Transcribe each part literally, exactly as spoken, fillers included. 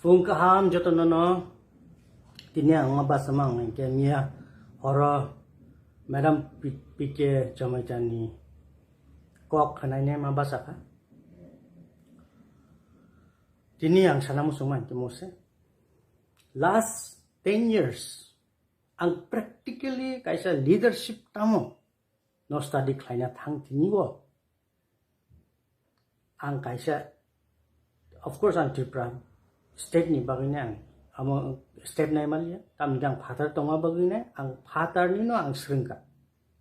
Phung kaham jotono no. Tini ang ma basa mang hingke miya horo Madam P-, P K Jamaitani kok khanaine ma basa kha. Tini ang sana musung man ke mose. Last ten years ang practically kaisa leadership tamo no study khlaina thang tini bo. Ang kaisa, of course, ang Tripura state ni bagwi ne ang amo state nai maliya, tamni ang phatar tongma bagwi ne ang phatar ni no ang srwngkha,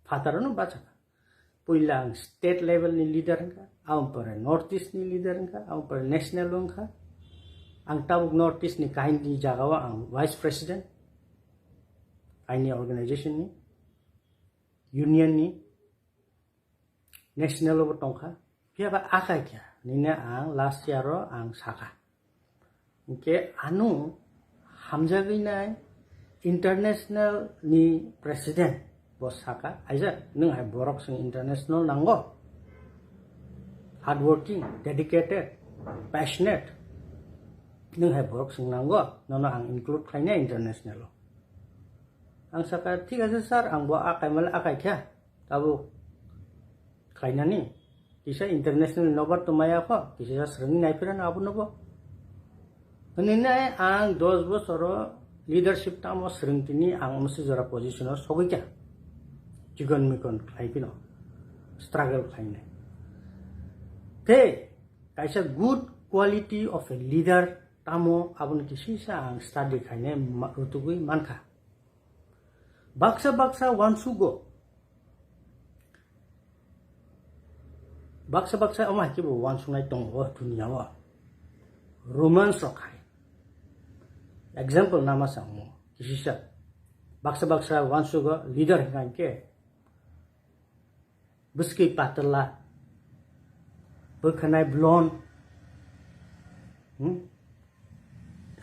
phatar no bachakha. Puila ang state level ni leader wngkha, ang pore North East ni leader wngkha, ang pore national wngkha. Ang tabuk North East ni kaini jaga o ang vice president, kaini organization ni, union ni, national o bo tongkha, phiya ba akai kha, nini ang last year o ang sakha. Hingke ano hamjagwi nai international ni president bo sakha, "Aija, nwng hai borok sing international nango, hardworking, dedicated, passionate, nwng hai borok sing nango, nono ang include khlainai international o." Ang sakha, "Thik ache sir, ang bo akai male akai kha." Tabuk khlainani, kisa international nobar to maya kho, kisa srwngni naipirano abono bo. Hwnwi nai ang dos bosoro leadership tamo srwngtini ang omsi jora position o sogwi kha. Chikon mikon khlai phino struggle khlainai. Tei kaisa good quality of a leader tamo aboni kisisa ang study khlainai ma-, rutugwi mankha. Baksa baksa uansugo. Baksa baksa omo hai khe bo uansuknai tongo o dunia o. Romans rok hai. Example nama sa omo. Kisisa. Baksa baksa uansugo leader hingka hingke. Bwskwi patla, bwkhanai blonde, hmm?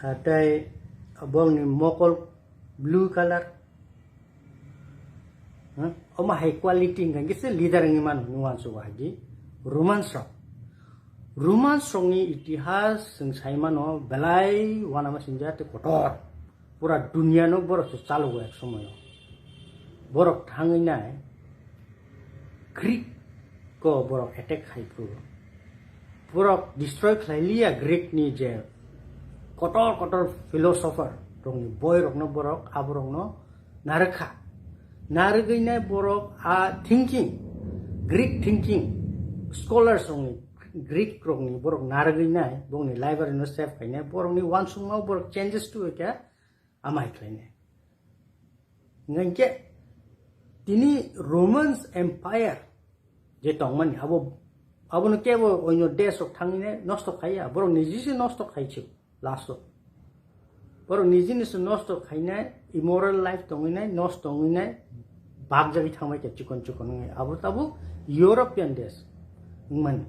Ah, tei bongni mokol blue color, hmm? Omo hai quality hingka khe se leader wngwi mano, nung uansukgo hai di Romans rok. Romans rokni itihas chwng sai mano, belai uanama sinjak tei kotor. Pura dunia no borok se chalogo ek somoyo. Borok thangwi nai Greek ko borok attack khai phuru. Borok destroy khlai liya Greek ni je kotor kotor philosopher rokni boi rokno borok aborokno narwkha. Narwgwi nai borok a thinking, Greek thinking, scholars rokni, Greek rokni borok narwgwi nai bongni library no save khainai borokni uansukma borok changes to khe amai khlainai. Hingkhe tini Romans Empire je tongmani abo, abono kebo oino desh rok thangwi nai nosto khaiya, borok niji se nosto khai se last o. Borok niji ni se nosto khainai, immoral life tongwi nai, nosto wngwi nai, bakjagwi thangbai khe chikon chikon wngwi. Abo tabuk European desh wngmani.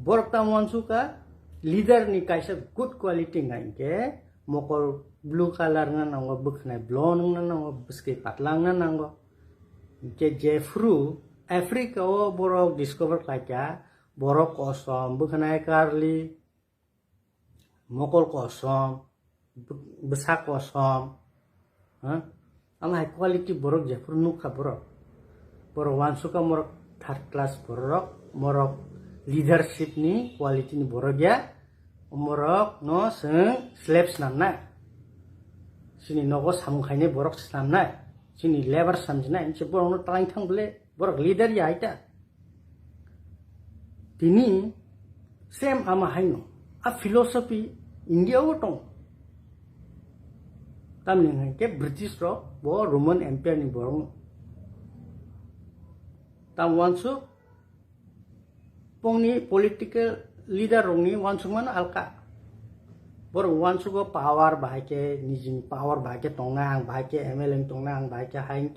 Borok tamo uansukha leader ni kaisa good quality hingkha hinkhe mokol blue color wngna nango, bwkhanai blonde wngna nango, bwskwi patla wngna nango. Hinkhe jephru Africa o borok discover khlaikha, borok kosom, bwkhanai karli, mokol kosom, bw-, bwsa kosom, ha? Ama hai quality borok jephru nukha borok. Borok uansukha morok third class borok, morok leadership ni quality ni borok ya, morok no chwng slave snamnai. Chini nogo samung khainai borok snamnai, chini labour samjinai, hinse borok no twlang thang bwle. Borok leader ya hai ta. Tini same ama haino. A philosophy India o tong. Tamni hwnkhe British rok bo Roman Empire ni borok no. Tam uansuk bongni political leader rokni uansukmano alka. Borok uansugo power bahai khe, nijini power bahai khe tongnai, ang bahai khe M L A wng tongnai, ang bahai khe hai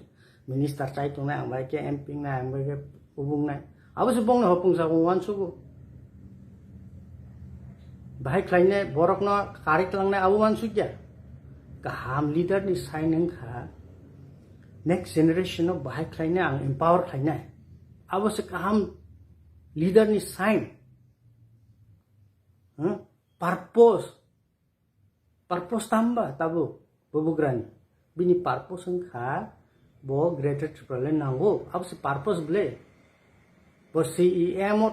minister chai tongnai, ang bahai khe M P wngnai, ang bahai khe kubungnai. Abo se bongni hopung sago uansugo. Bahai khlainai borokno kari tlangnai abo uansukya. Kaham leader ni sign wngkha next generation no bahai khlainai, ang empower khlainai. Abo se kaham leader ni sign. Hmm? Purpose. Purpose tamba tabuk bubugrani. Bini purpose wngkha bo Greater Tripura le nango. Abo se purpose ble. Bo C E M o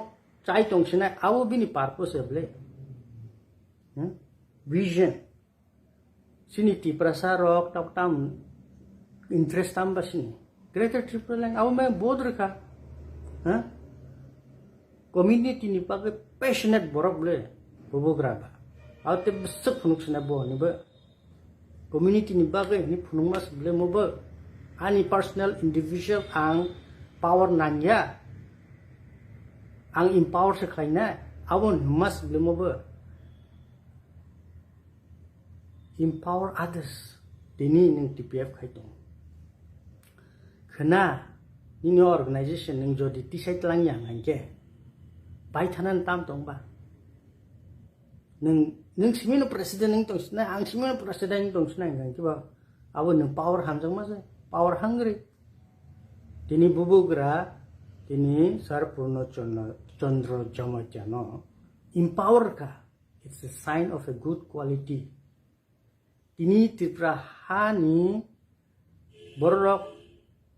chai tong sinai abo bini purpose ble. Hmm? Vision. Sini Tiprasa rok tok tam interest tamba sini. Greater Tripura le abo me bod rwkha. Ha? Community ni bagwi passionate borok le bubugra ba. Abo te bwswk phunuk sina bo ni bo. Community ni bagwi ni phunukma se ble mo bo. Ani personal individual ang power nangya. Ang empower se khlaina. Abo numa se ble mo bo. Empower others. Tini nung T P F khai tong. Khna, nini organization nung jodi tisai tlang yang hingke, bai thanan tam tong ba. Nung, nung simino president nung tong sinai, ang simino president nung tong sinai hingke ba, abo nung power hamjak ma se, power hungry. Tini bubugra, tini Sir Purno Chandra, Chandra Jamatia no empower ka. It's a sign of a good quality. Tini Tripura hani bororok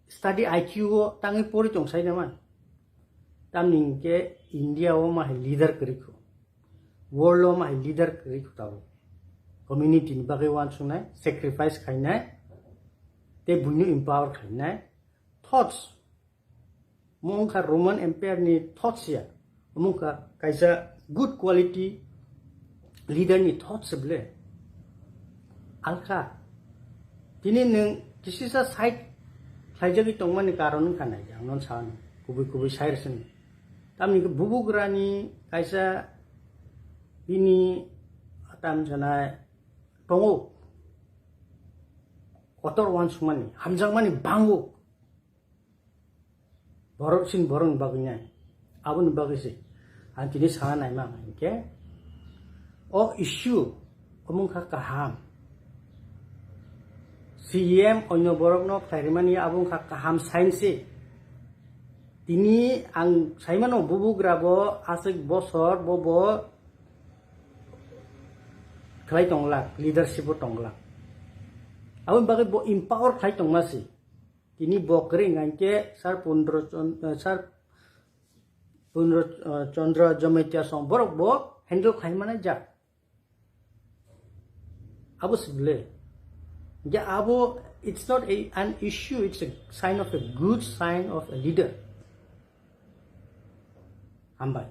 study I Q o tangwi pori tong sai naman. Tamni hingke India o ma hai leader kwrwi kho. World o ma hai leader kwrwi kho tabo. Community ni bagwi uansuknai, sacrifice khainai, tei buino empower khainai. Thoughts. Omo wngkha Roman Empire ni thoughts ya. Omo wngkha kaisa good quality leader ni thoughts ble. Alkha. Tini nwng kisisa side khlaijagwi tongmani karon wngkha nai, ang non sa kubui kubui sai rwsini. Tamni khe bubugrani kaisa bini tam sanai tongo. Kotor uansukmani, hamjakmani bango. Borok sin borokni bagwi nai. Aboni bagwi se ang tini sana naima hingke o issue omo wngkha kaham. C E M onyo borokno khlairimani abo wngkha kaham sign se. Tini ang saimano bubugra bo aswk bosor bo bo khlai tonglak, leadership o tonglak. Aboni bagwi bo empower khlai tongma se. Tini bo kwrwi hingkha hingke Sir Pundro Chon-, eh, Sir Pundro, eh, Chandra Jamatia song borok bo handle khai manai jak. Abo se ble. Hingke abo, it's not a, an issue, it's a sign of a good sign of a leader. Hambai.